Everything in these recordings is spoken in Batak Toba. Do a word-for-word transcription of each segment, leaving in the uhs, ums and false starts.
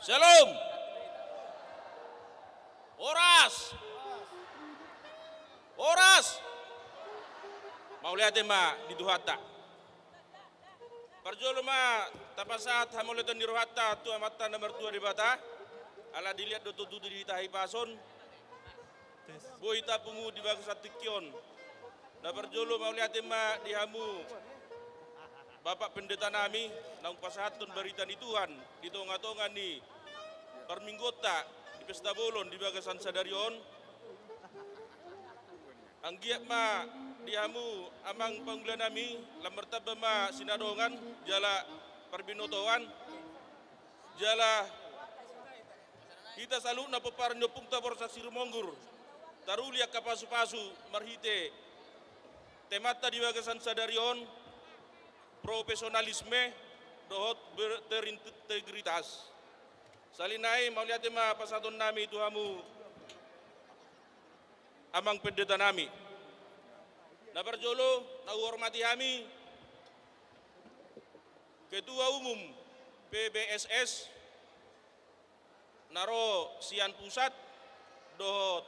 Shalom. Horas. Horas. Mauliate ma di Tuhanta. Parjolo ma tapasahat hamauliateon ni rohanta tu Amanta na martua Debata, ala dilehon do tutu di hita hahipason, boi tapungu di bagasan tingki on. Na parjolo mauliate ma di hamu Bapak Pendeta nami, naung pasahathon barita ni Tuhan di tonga-tonga ni parmingguonta di pesta bolon di bagasan sadari on. Anggiat ma di hamu amang pangula nami, lam martamba ma sinadongan, jala parbinotoan, jala hita saluhutna pomparan ni ompunta Borsak Sirumonggur, taruli angka pasu-pasu marhite temanta di bagasan sadari on, profesionalisme dohot berintegritas. Sahali nai mauliate ma pasahaton nami tu hamu amang pendeta nami. Na parjolo, na huhormati hami Ketua Umum P B S S na ro sian pusat dohot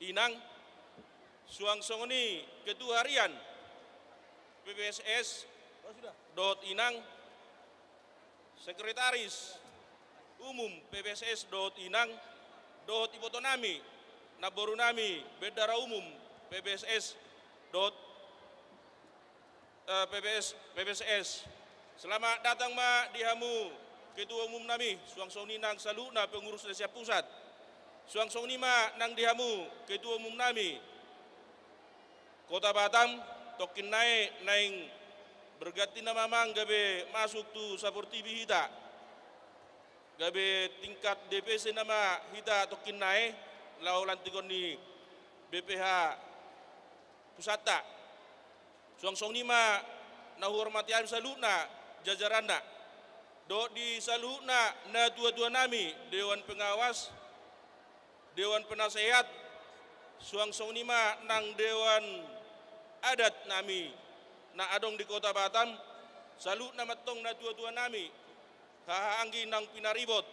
inang, suang songon i Ketua Harian P B S S dohot inang, Sekretaris Umum P B S S dohot inang, dohot iboto nami, namboru nami, Bendahara Umum P B S S dohot eh, P B S, P B S S. Selamat datang ma di hamu Ketua Umum nami, suang songon i nang saluhutna pengurus na sian pusat. Suang songon i ma nang di hamu Ketua Umum nami Kota Batam, tongkin nai naeng berganti nama amang gabe masuk tu saportibi hita. Gabe tingkat D P C nama hita tongkin nai, laho lantikon ni B P H pusat. Suang songon i ma na huhormati hami saluhutna jajaranna. Dohot di saluhutna natua-tua nami, Dewan Pengawas, Dewan Penasehat, suang songon i ma nang Dewan Adat nami na adong di Kota Batam, saluhutna ma antong natua-tua nami, haha anggi nang pinaribot.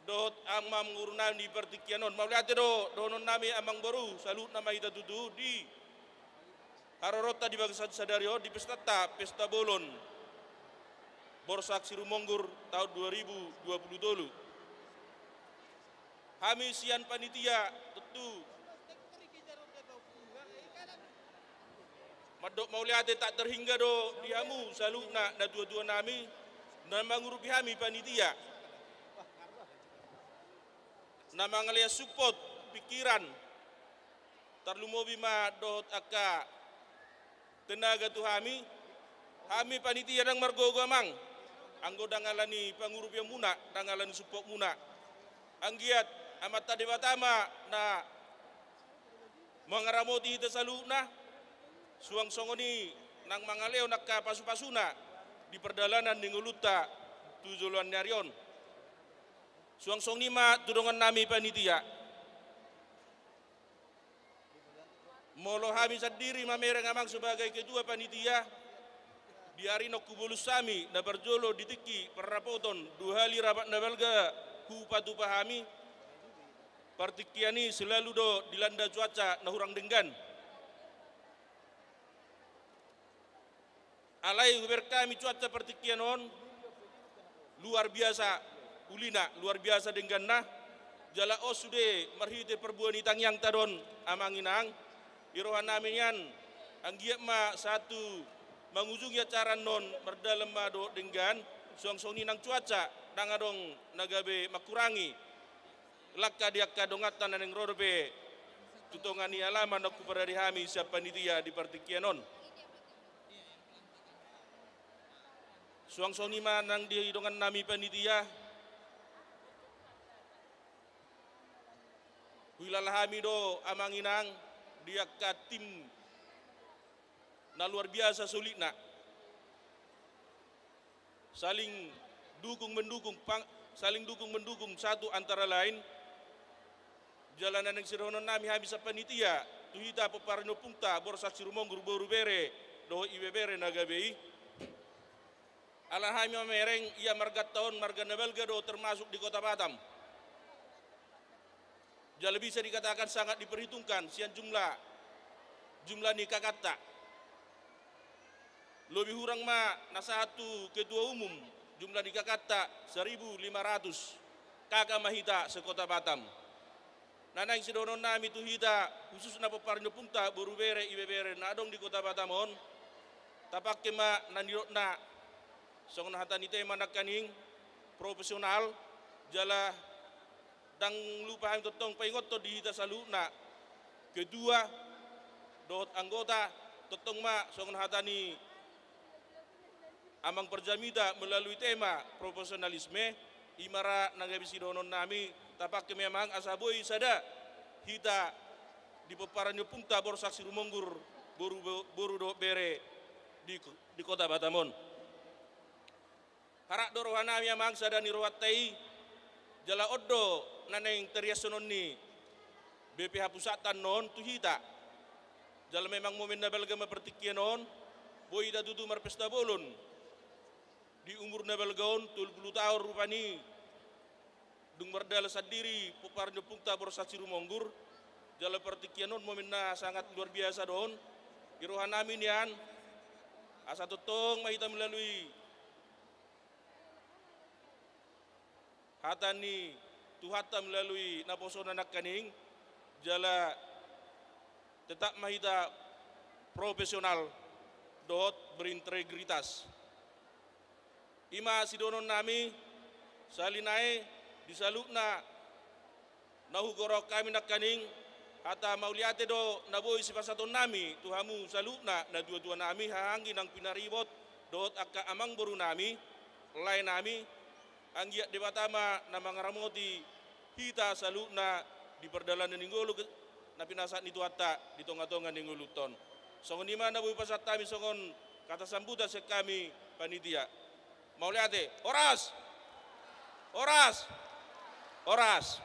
Dohot amang guru nami di partingkian on. Mauliate do dohonon nami amang boru, saluhutna ma hita tutu di haroronta di bagasan sadari on di pestanta, pesta bolon Borsak Sirumonggur tahun dua ribu dua puluh tolu. Hami sian panitia tontu mandok mauliate tak terhingga do di hamu saluhutna natua-tua nami na mangurupi hami panitia, na mangalehon support pikiran, tarlumobi ma dohot angka tenaga tu hami. Hami panitia ndang margogo amang, anggo ndang ala ni pangurupion muna, ndang ala ni support muna. Anggiat Amanta Debata ma na mangaramoti hita saluhutna, suang songon i nang mangalehon angka pasu-pasuna di pardalanan ni ngolunta tu joloan ni ari on. Suang songon i ma tu dongan nami panitia. Molo hami sandiri mamereng amang sebagai ketua panitia, di ari naung hubolus hami na parjolo di tingki parrapoton dua hali rapat na balga hupatupa hami, partingkian i selalu do dilanda cuaca na hurang denggan. Alai hubereng hami cuaca partingkian on luar biasa ulina, luar biasa dengganna. Jala on sude marhite parbue ni tangiangta do on amang inang. Di roha nami nian anggiat ma sahat tu mangujungi acara on mardalan ma dohot denggan, suang songon i nang cuaca ndang adong na gabe mangkurangi langka di angka donganta na naeng ro dope tu tonga ni alaman naung huparade hami sian panitia di partingkian on. Suang songon i ma nang di dongan nami panitia, huhilala hami do amang inang di angka tim na luar biasa solidna, saling dukung mendukung, pang-, saling dukung mendukung satu antara lain. Jala na naeng sidohonon nami hami sian panitia tu hita pomparan ni ompunta Borsak Sirumonggur boru bere dohot ibebere na gabe i, Ala hami mamereng ia marganta on marga na balga do termasuk di Kota Batam. Jala bisa dikatakan sangat diperhitungkan sian jumlah, jumlah ni kakanta. Lobi hurang ma na sahat tu ketua umum, jumlah ni kakanta seribu lima ratus kaka ma hita se-Kota Batam. Na naeng sidohonon nami tu hita, khususna pomparan ni ompunta boru bere ibebere na adong di Kota Batam on, tapangke ma na nidokna songon hata ni tema nangkaning, profesional, jala ndang lupa hami tongtong paingothon di hita saluhutna, ketua dohot anggota, tongtong ma songon hata ni amang parjamita melalui tema profesionalisme, i ma ra na gabe sidohonon nami, tapangke ma amang asa boi sada hita di pomparan ni ompunta Borsak Sirumonggur, boru, boru dohot bere di, di Kota Batam on. Harap do roha nami amang sada ni rohanta i, jala on do na naeng tariashon ni B P H Pusat annon tu hita. Jala memang momen na balga ma partingkian on, boi hita tutu marpesta bolon. Di umur na balga on, tolu pulu taon rupani, dung mardalan sandiri pomparan ni ompunta Borsak Sirumonggur, jala partingkian on momen na sangat luar biasa do on. Di roha nami nian, asa tongtong ma hita melalui hata ni Tuhanta melalui naposona nangkaning, jala tetap ma hita profesional dohot berintegritas. I ma sidohonon nami, sahali nai di saluhutna na hugorahon hami nangkaning, hata mauliate do na boi sipasahaton nami tu hamu saluhutna natuatua nami, haha anggi nang pinaribot dohot angka amang boru nami, lae nami, anggiat Debata ma na mangaramoti hita saluhutna di pardalanan ni ngolu na pinasahat ni Tuhanta di tongatonga ni ngoluhon. Songon i ma na boi pasahat hami songon hata sambutan sian hami panitia. Mauliate. Horas! Horas! Horas!